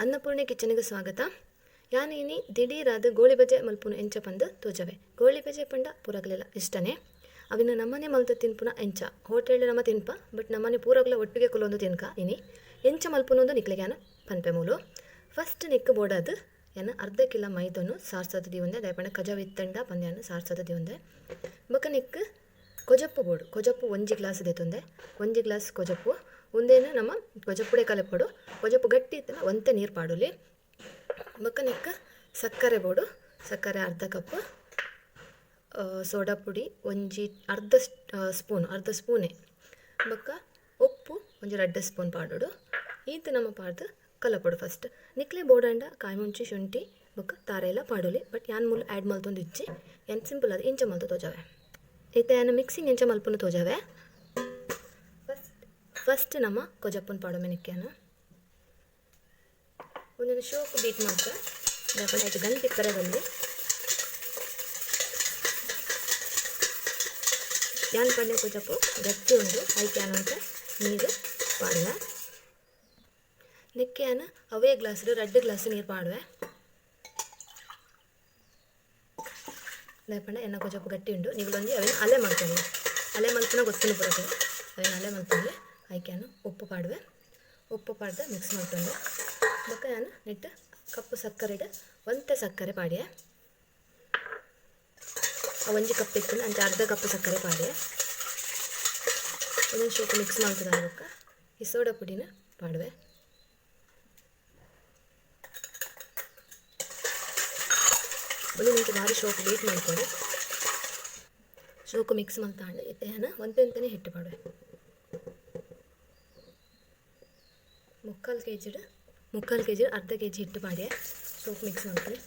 ಅನ್ನಪೂರ್ಣೆ ಕಿಚನ್ಗೆ ಸ್ವಾಗತ. ಯಾನ್ ಇನಿ ದಿಢೀರಾದ್ ಗೋಳಿಬಜೆ ಮಲ್ಪುನು ಎಂಚ ಪಂದ್ ತೋಜವೆ. ಗೋಳಿಬಜೆ ಪಂಡ ಪೂರಗ್ಲೆಲ ಇಷ್ಟನೆ. ಅವಿನ ನಮನೆ ಮಲ್ತ್ ತಿನ್ಪುನ ಎಂಚ ಹೋಟೆಲ್ ನಮ ತಿನ್ಪ ಬಟ್ ನಮನೆ ಪೂರಗ್ಲ ಒಟ್ಟಿಗೆ ಕುಲೊಂದು ತಿನ್ಕ. ಇನಿ ಎಂಚ ಮಲ್ಪುನು ನಿಕ್ಲೆಗ್ ಯಾನ್ ಪನ್ಪೆ. ಮೂಲು ಫಸ್ಟ್ ನಿಕ್ ಬೋಡಾದ್ ಯಾನ್ ಅರ್ಧ ಕಿಲೋ ಮೈದೊನು ಸಾರ್ಸದ್ ದೀವೊಂದೆ. ದಾಯೆ ಪಂಡ ಕಜವು ಇತ್ತಂಡ ಪಂದ್ ಯಾನ್ ಸಾರ್ಸದ್ ದೀವೊಂದೆ. ಬೊಕ ನಿಕ್ ಕೊಜಪು ಬೋಡು. ಕೊಜಪು ಒಂಜಿ ಗ್ಲಾಸ್ ದೆತೊಂದೆ. ಒಂಜಿ ಗ್ಲಾಸ್ ಕೊಜಪು ಉಂದೇನು ನಮ ಕೊಜಪುಡೆ ಕಲಪೊಡು. ಕೊಜಪು ಗಟ್ಟಿ ಇತ್ತಂಡ ಒಂತೆ ನೀರು ಪಾಡೊಲಿ. ಬೊಕ ನಿಕ್ ಸಕ್ಕರೆ ಬೋಡು. ಸಕ್ಕರೆ ಅರ್ಧ ಕಪ್, ಸೋಡಾ ಪುಡಿ ಒಂಜಿ ಅರ್ಧ ಸ್ಪೂನ್, ಅರ್ಧ ಸ್ಪೂನೆ. ಬೊಕ ಉಪ್ಪು ಒಂಜಿ ರಡ್ಡ್ ಸ್ಪೂನ್ ಪಾಡೊಡು. ಈತ್ ನಮ ಪಾಡ್ದ್ ಕಲಪೊಡು. ಫಸ್ಟ್ ನಿಕ್ಲೆ ಬೋಡಾಂಡ ಕಾಯಿ ಮುಂಚಿ ಶುಂಠಿ ಬೊಕ ತಾರೆಲ ಪಾಡೊಲಿ. ಬಟ್ ಯಾನ್ ಮೂಲು ಆ್ಯಡ್ ಮಲ್ತೊಂದು ಇಜ್ಜಿ. ಯಾನ್ ಸಿಂಪಲ್ ಆದ್ ಇಂಚ ಮಲ್ತ್ ತೋಜಾವೆ. ಇತ್ತೆ ಯಾನ್ ಮಿಕ್ಸಿಂಗ್ ಎಂಚ ಮಲ್ಪುನು ತೋಜಾವೆ. ಫಸ್ಟ್ ನಮ ಕೊಜಪುನ್ ಪಾಡೊಮೆ. ನಿಕ್ಯಾನ ಒಂದೊಂದು ಶೋಕು ಬೀಟ್ ಮಲ್ತ ದಾಯೆ ಐಟ್ ಗಂಟ್ ಇಪ್ಪರೆ ಬಲ್ಲಿ. ಯಾನ್ ಪಂಡೆ ಕೊಜಪು ಗಟ್ಟಿ ಉಂಡು, ಐಕ್ ಯಾನ್ ಒಂತೆ ನೀರು ಪಾಡುವೆ. ನೆಕ್ಕೆ ಯಾನ್ ಅವೇ ಗ್ಲಾಸ್ ರಡ್ಡ್ ಗ್ಲಾಸ್ ನೀರು ಪಾಡುವೆ. ದಾಯೆ ಪಂಡ ಎನ್ನ ಕೊಜಪು ಗಟ್ಟಿ ಉಂಡು. ನಿಗುಲೊಂಜಿ ಅವೆನ್ ಅಲೆ ಮಲ್ತೊಲಿ. ಅಲೆ ಮಲ್ಪುನ ಗೊತ್ತುಂಡು ಪೂರಕ. ಅವೆನ್ ಅಲೆ ಮಲ್ತೊಲಿ. ಐಕ್ ಯಾನ್ ಉಪ್ಪು ಪಾಡುವೆ. ಉಪ್ಪು ಪಾಡ್ದ್ ಮಿಕ್ಸ್ ಮಲ್ತೊಂಡೆ. ಬೊಕ ಯಾನ್ ನೆಟ್ಟ್ ಕಪ್ಪು ಸಕ್ಕರೆಡ್ ಒಂತೆ ಸಕ್ಕರೆ ಪಾಡ್ಯೆ. ಒಂಜಿ ಕಪ್ ಇತ್ತುಂಡ ಅಂಚ ಅರ್ಧ ಕಪ್ ಸಕ್ಕರೆ ಪಾಡ್ಯೆ. ಒಂದೊಂದು ಶೋಕು ಮಿಕ್ಸ್ ಮಲ್ತುದಾನ ಬೊಕ ಈ ಸೋಡಾ ಪುಡಿನ ಪಾಡುವೆ. ಒಂಜಿ ನಿಂಚ ಬಾರಿ ಶೋಕು ಬೀಟ್ ಮಲ್ಪೊಡು. ಶೋಕು ಮಿಕ್ಸ್ ಮಲ್ತಾಂಡ್ ಇತ್ತೆ ಯಾನ್ ಒಂತೆ ಒಂತೆನೆ ಹಿಟ್ಟು ಪಾಡುವೆ. ಮುಕ್ಕಾಲ್ ಕೆಜಿಡ್ ಮುಕ್ಕಾಲ್ ಕೆಜಿ ಅರ್ಧ ಕೆಜಿ ಹಿಟ್ಟು ಪಾಡ್ಯೆ. ಸೋಪ್ ಮಿಕ್ಸ್ ಮಲ್ಪುಲೆ.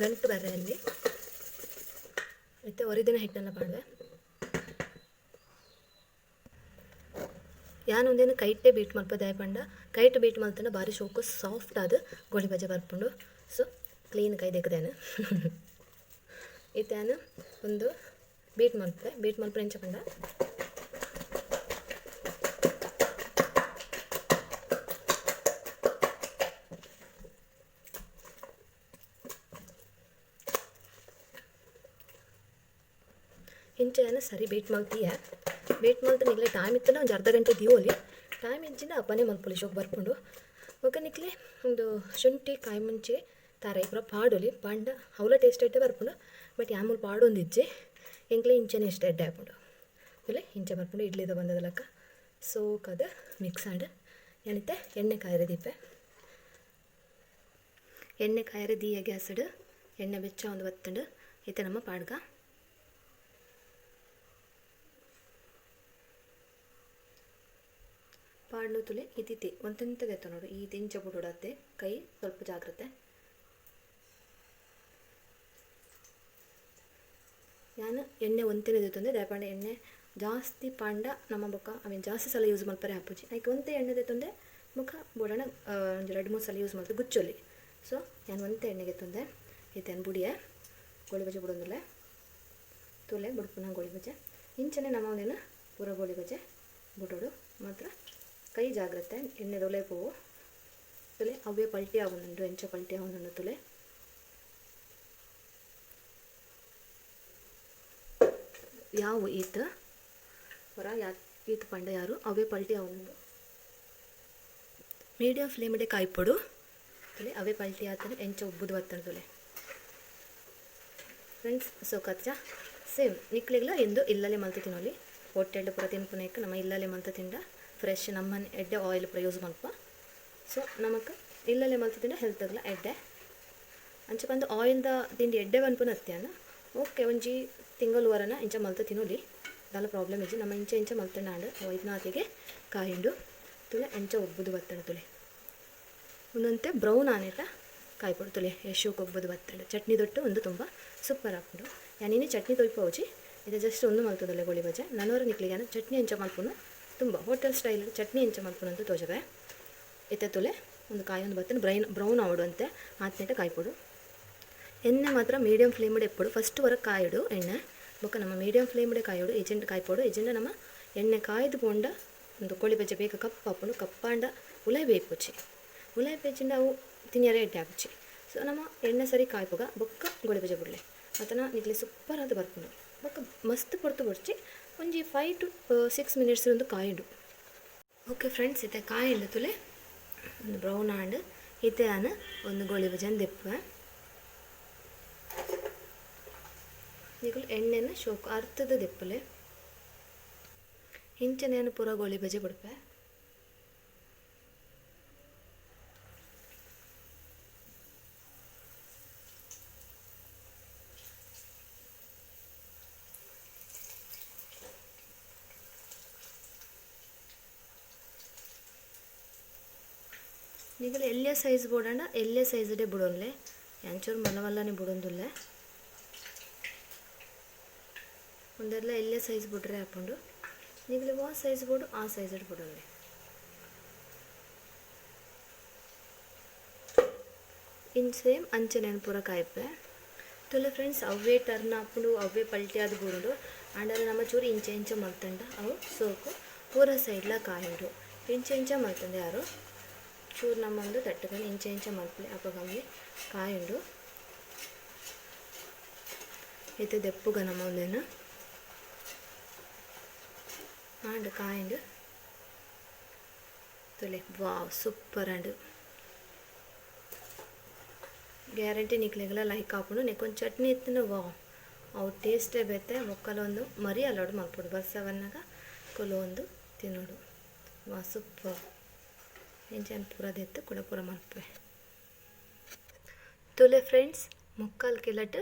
ಗಂಟು ಬರ್ರೆ ಅಲ್ಲಿ ಇತ್ತೆ ಒರಿದಿನ ಹಿಟ್ಟೆಲ್ಲ ಪಾಡುವೆ. ಯಾನ್ ಉಂದೆನ್ ಕೈಟೇ ಬೀಟ್ ಮಲ್ಪೆ. ದಾಯೆ ಪಂಡ ಕೈಟ್ ಬೀಟ್ ಮಲ್ತಂಡ ಬಾರಿ ಶೋಕು ಸಾಫ್ಟ್ ಆದ್ ಗೋಳಿಬಜೆ ಬರ್ಪುಂಡು. ಸೊ ಕ್ಲೀನ್ ಕೈ ದೆಕ್ಕುದೇನು. ಇತ್ತೆ ಯಾನ್ ಉಂದು ಬೀಟ್ ಮಲ್ಪೆ. ಬೀಟ್ ಮಲ್ಪುನ ಎಂಚ ಪಂಡ ಇಂಚ ಯಾನ್ ಸರಿ ಬೀಟ್ ಮಲ್ತಿಯೆ. ಬೀಟ್ ಮಲ್ತ್ ನಿಕ್ಲೆ ಟೈಮ್ ಇತ್ತಂಡ ಒಂಜಿ ಅರ್ಧ ಗಂಟೆ ದೀವೊಲಿ. ಟೈಮ್ ಇಜ್ಜಿಂಡ ಅಪ್ಪನೇ ಮಲ್ಪೊಲಿ, ಶೋಕು ಬರ್ಪುಂಡು. ಬೊಕ ನಿಕ್ಲೆ ಉಂದು ಶುಂಠಿ ಕಾಯಿ ಮುಂಚಿ ತಾರಾಯಿ ಪೂರ ಪಾಡೊಲಿ. ಪಾಂಡ ಅವ್ಲ ಟೇಸ್ಟ್ ಎಡ್ಡೆ ಬರ್ಪುಂಡು. ಬಟ್ ಯಾನ್ ಮೂಲು ಪಾಡೊಂದಿಜ್ಜಿ. ಎಂಕ್ಲೆ ಇಂಚನೆ ಇಷ್ಟ, ಎಡ್ಡೆ ಆಪುಂಡು. ತೂಲೆ ಇಂಚ ಬರ್ಪುಂಡು ಇಡ್ಲಿದ ಬಂದದ ಲೆಕ್ಕ ಸೋಕಾದ್ ಮಿಕ್ಸ್ ಆಂಡ್. ಯಾನಿತ್ತೆ ಎಣ್ಣೆ ಕಾಯರೆ ದೀಪೆ. ಎಣ್ಣೆ ಕಾಯರೆ ದೀಯ ಗ್ಯಾಸ್ಡ್. ಎಣ್ಣೆ ಬೆಚ್ಚ ಒಂದು ಬತ್ತುಂಡು. ಇತ್ತೆ ನಮ್ಮ ಪಾಡ್ಗ. ಪಾಡ್ನು ತುಲೆ ಇತ್ತಿತ್ತೆ ಒಂತೆಂತ ದೆತ್ತೊನೊಡು. ಈ ಇಂಚ ಬುಡೊಡತ್ತೆ. ಕೈ ಸ್ವಲ್ಪ ಜಾಗ್ರತೆ. ಯಾನ್ ಎಣ್ಣೆ ಒಂತೆನೆ ದೆತ್ತೊಂದೆ. ದಾಯೆ ಪಂಡ ಎಣ್ಣೆ ಜಾಸ್ತಿ ಪಾಂಡ ನಮ್ಮ ಬೊಕ ಅವೆನ್ ಜಾಸ್ತಿ ಸಲ ಯೂಸ್ ಮಲ್ಪರೆ ಆಪುಜಿ. ಐಕ್ ಒಂತೆ ಎಣ್ಣೆ ದೆತ್ತೊಂದೆ. ಬೊಕ ಬೋಡಾಂಡ ಒಂಜಿ ರಡ್ಡ್ ಮೂರು ಸಲ ಯೂಸ್ ಮಲ್ತ್ ಗುಚ್ಚೊಲಿ. ಸೊ ಯಾನ್ ಒಂತೆ ಎಣ್ಣೆ ದೆತ್ತೊಂದೆ. ಇತ್ತೆ ಯಾನ್ ಬುಡಿಯೆ. ಗೋಳಿಬಜೆ ಬುಡೊಂದುಲ್ಲೆ. ತೂಲೆ ಬುಡ್ಪುನ ಗೋಳಿಬಜೆ. ಇಂಚನೆ ನಮ ಉಂದೆನ್ ಪೂರ ಗೋಳಿಬಜೆ ಬುಡೊಡು. ಮಾತ್ರ ಕೈ ಜಾಗ್ರತೆ, ಎಣ್ಣೆದ ಉಲಯಿ ಪೋವು. ತೂಲೆ ಅವ್ವೇ ಪಲ್ಟಿ ಆವೊಂದುಂಡು. ಎಂಚ ಪಲ್ಟಿ ಆವೊಂದುಂಡು ತೂಲೆ. ಯಾವು ಈತ್ ಪೂರ ಯಾ ಈತ್ ಪಂಡ ಯಾರು ಅವೇ ಪಲ್ಟಿ ಆವೊಂದುಂಡು. ಮೀಡಿಯಂ ಫ್ಲೇಮ್ ಡೆ ಕಾಯ್ಪೊಡು. ತೂಲೆ ಅವೇ ಪಲ್ಟಿ ಆತಂಡ ಎಂಚ ಉಬ್ಬುದು ಬತ್ತಂಡ್ ತೂಲೆ. ಫ್ರೆಂಡ್ಸ್ ಸೋಕತ್ಜ ಸೇಮ್ ನಿಕ್ಲೆಗ್ಲ ಇಂದು ಇಲ್ಲಲೆ ಮಲ್ತ್ ತಿನೊಲಿ. ಹೋಟೆಲ್ಡ್ ಪೂರ ತಿನ್ಪುನೈಕ್ ನಮ ಇಲ್ಲಲೆ ಮಲ್ತ್ ತಿಂಡ ಫ್ರೆಶ್ ನಮ್ಮನೆ ಎಡ್ಡೆ ಆಯಿಲ್ ಪೂರ ಯೂಸ್ ಮಲ್ಪ. ಸೊ ನಮಕ್ ಇಲ್ಲಲೆ ಮಲ್ತ್ ತಿಂಡ ಹೆಲ್ತ್ಗ್ಲ ಎಡ್ಡೆ. ಅಂಚ ಪಂದ್ ಆಯಿಲ್ದ ತಿಂಡಿ ಎಡ್ಡೆ ಪನ್ಪುನ ಅತ್ಯಾನ. ಓಕೆ ಒಂಜಿ ತಿಂಗೊಲು ವರನ ಇಂಚ ಮಲ್ತ್ ತಿನೊಲಿ. ದಾಲ ಪ್ರಾಬ್ಲಮ್ ಇಜ್ಜಿ. ನಮ ಇಂಚ ಇಂಚ ಮಲ್ತ್ಂಡ ಐತ್ನಾತಿಗೆ ಕಾಯುಂಡು. ತುಲೆ ಎಂಚ ಉಬ್ಬುದು ಬತ್ತಂಡ್ ತುಲೆ. ಉಂದೊಂತೆ ಬ್ರೌನ್ ಆನೇಟ ಕಾಯ್ಪೊಡು. ತುಲೆ ಯಶೋಕ್ ಉಬ್ಬುದು ಬತ್ತಂಡ್. ಚಟ್ನಿ ದೊಟ್ಟು ಉಂದು ತುಂಬ ಸೂಪರ್ ಆಪುಂಡು. ಯಾನ್ ಇನಿ ಚಟ್ನಿ ತೊಯ್ಪವುಜಿ. ಇದು ಜಸ್ಟ್ ಉಂದು ಮಲ್ತೊಂದುಲ್ಲೆ ಗೋಳಿಬಜೆ. ನನೊರ ನಿಕ್ಲೆಗ್ ಯಾನ್ ಚಟ್ನಿ ಎಂಚ ಮಲ್ಪುನು ತುಂಬ ಹೋಟೆಲ್ ಸ್ಟೈಲ್ ಚಟ್ನಿ ಎಂಚ ಮಲ್ಪುನು ಅಂತ ತೋಜವೆ. ಇತ್ತೆ ತುಲೆ ಒಂದು ಕಾಯಿ ಒಂದು ಬತ್ತಂಡ್ ಬ್ರೈನ್ ಬ್ರೌನ್ ಆವೊಡು ಅಂತೆ ಆತ್ನೇಟ ಕಾಯ್ಪೊಡು. ಎಣ್ಣೆ ಮಾತ್ರ ಮೀಡಿಯಂ ಫ್ಲೇಮ್ಡ್ ಎಪ್ಪೊಡು. ಫಸ್ಟ್ ವರ ಕಾಯೊಡು ಎಣ್ಣೆ ಬೊಕ್ಕ ನಮ್ಮ ಮೀಡಿಯಂ ಫ್ಲೇಮ್ಡ್ ಕಾಯೋಡು ಏಜೆಂಟ್ ಕಾಯ್ಪೊಡು ಏಜೆಂಟ್ ನಮ್ಮ ಎಣ್ಣೆ ಕಾಯ್ದು ಪೋಂಡ ಒಂದು ಗೋಳಿ ಬಜ್ಜೆ ಬೇಗ ಕಪ್ಪಾಪುಂಡು. ಕಪ್ಪಾಂಡ ಉಲಾಯಿ ಬೇಯ್ಪುಜಿ. ಉಲಾಯಿ ಬೇಯ್ಜಿಂಡ ಅವು ತಿನಿಯರೆ ಎಡ್ಡೆ ಆಪುಜಿ. ಸೊ ನಮ್ಮ ಎಣ್ಣೆ ಸರಿ ಕಾಯ್ಪುಗ ಬೊಕ್ಕ ಗೋಳಿ ಬಜ್ಜೆ ಬುಡ್ಲೆ ಅತನ ನಿಕ್ಲೆ ಸೂಪರ್ ಆದ್ ಬರ್ಪುಂಡು. ಬೊಕ್ಕ ಮಸ್ತ್ ಪೊರ್ತು ಬೊಡ್ಚಿ ಒಂಜಿ 5 ಟು 6 ಮಿನಿಟ್ಸ್ ಒಂದು ಕಾಯುಂಡು. ಓಕೆ ಫ್ರೆಂಡ್ಸ್, ಇತ್ತೆ ಕಾಯುಂಡು ತುಲೆ ಒಂದು ಬ್ರೌನ್ ಆಂಡ್. ಇತ್ತೆ ಆನ್ ಒಂದು ಗೋಳಿ ಬಜ್ಜೆನ್ ದೆಪ್ಪುವೆ. ನಿಕುಲು ಎಣ್ಣೆನ ಶೋಕು ಅರ್ಥದ ದೆಪ್ಪುಲೆ. ಇಂಚನೆ ಪೂರ ಗೋಳಿ ಬಜ್ಜೆ ಬುಡ್ಪೆ. ನಿಕುಲು ಎಲ್ಯ ಸೈಜ್ ಬೋಡಂಡ ಎಲ್ಯ ಸೈಜ್ಡೆ ಬುಡೊನ್ಲೆ, ಎಂಚೂರು ಮಲ್ಲ ಮಲ್ಲನೆ ಬುಡೊಂದುಲ್ಲೆ. ಒಂದೆಲ್ಲ ಎಲ್ಯ ಸೈಜ್ ಬುಡ್ರೆ ಆಪುಂಡು. ನಿಕುಲು ವಾ ಸೈಜ್ ಬೋಡು ಆ ಸೈಜ್ ಬುಡೊನ್ಲೆ. ಇನ್ ಸೇಮ್ ಅಂಚನೆ ಪೂರ ಕಾಯ್ಪೆ. ತುಲೆ ಫ್ರೆಂಡ್ಸ್, ಅವೇ ಟರ್ನ್ ಆಪುಂಡು, ಅವೇ ಪಲ್ಟಿ ಆದ್ ಬುಡುಂಡು. ಆಂಡಲ ನಮ್ಮ ಚೂರು ಇಂಚ ಇಂಚ ಮಲ್ತಂಡ ಅವು ಸೋಕು ಪೂರ ಸೈಡ್ಲ ಕಾಯುಂಡು. ಇಂಚ ಇಂಚ ಮಲ್ತಂದೆ ಯಾರು ಚೂರು ನಮ್ಮೊಂದು ತಟ್ಟುಕೊಂಡು ಇಂಚ ಇಂಚ ಮಲ್ಪಲೆ ಅಪಗಮ್ಮಿ ಕಾಯುಂಡು. ಇತ್ತೆ ದೆಪ್ಪುಗ ನಮ್ಮ ಒಂದೇನು ಆಂಡ್ ಕಾಯುಂಡು. ತುಲೆ ವಾವ್ ಸೂಪರ್ ಆಂಡ್. ಗ್ಯಾರಂಟಿ ನಿಕ್ಲೆಗ್ಲ ಲೈಕ್ ಆಪುಂಡು. ನೆಕ್ಕೊಂದು ಚಟ್ನಿ ಇತ್ತಿನ ವಾವ್ ಅವು ಟೇಸ್ಟೇ ಬೇತೆ. ಒಕ್ಕಲೊಂದು ಮರಿ ಅಲ್ಲೋಡು ಮಲ್ಪೊಡು ಬರ್ಸವನ್ನಾಗ ಕೊಲೊಂದು ತಿನ್ನೋಡು. ವಾ ಸೂಪರ್. ಇಂಚನ ಪೂರ ದೆತ್ತು ಕುಡ ಪೂರ ಮಲ್ಪುವೆ. ತುಲೆ ಫ್ರೆಂಡ್ಸ್, ಮುಕ್ಕಾಲ್ ಕಿಲಟ್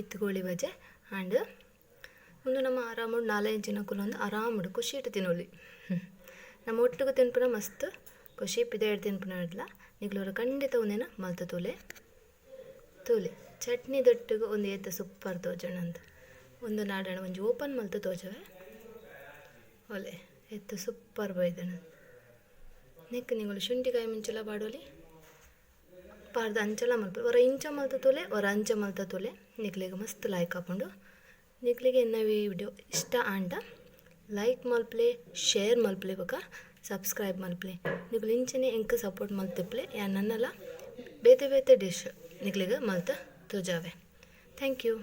ಇತ್ತು ಗೋಳಿ ಬಜೆ ಆಂಡ್ ಉಂದು ನಮ್ಮ ಆರಾಮುಡು ನಾಲೈದು ಜನ ಕುಲೊಂದು ಆರಾಮುಡು ಖುಷಿಟ್ ತಿನ್ನೊಲಿ. ನಮ್ಮ ಒಟ್ಟುಗು ತಿನ್ಪುನ ಮಸ್ತ್ ಖುಷಿ ಪಿದಯಡ್ ತಿನ್ಪುನ ಇಡ್ಲ ನಿಕ್ಲೋರ ಖಂಡಿತ ಒಂದೇನ ಮಲ್ತ ತೂಲೆ. ತೂಲೆ ಚಟ್ನಿ ದೊಟ್ಟುಗು ಒಂದು ಏತ ಸೂಪರ್ ತೋಜಣಂದು ಒಂದು ನಾಡಣ ಒಂಜಿ ಓಪನ್ ಮಲ್ತ ತೋಜವೆ. ಒಲೆ ಎತ್ತು ಸೂಪರ್ ಬೈದಣ. ನೆಕ್ ನಿಗಳು ಶುಂಠಿಕಾಯಿ ಮುಂಚೆಲ ಪಾಡೊಲಿ ಪಾಡ್ದು ಅಂಚಲ ಮಲ್ಪೊಲಿ. ಒರ ಇಂಚ ಮಲ್ತ ತೂಲೆ ಒರ ಅಂಚ ಮಲ್ತ ತೂಲೆ ನಿಕ್ಲೆಗ್ ಮಸ್ತ್ ಲೈಕ್ ಆಪುಂಡು. ನಿಕ್ಲೆಗ್ ಎನ್ನ ವಿಡಿಯೋ ಇಷ್ಟ ಆಂಡ ಲೈಕ್ ಮಲ್ಪಲೆ, ಶೇರ್ ಮಲ್ಪಲೆ ಬೊಕ ಸಬ್ಸ್ಕ್ರೈಬ್ ಮಲ್ಪಲೆ. ನಿಕುಲು ಇಂಚನೆ ಎಂಕ್ ಸಪೋರ್ಟ್ ಮಲ್ತಿಪ್ಪಲೆ. ಯಾನ್ ನನ್ನಲ ಬೇತೆ ಬೇತೆ ಡಿಶ್ ನಿಕ್ಲೆಗ್ ಮಲ್ತ ತೋಜಾವೆ. Thank you.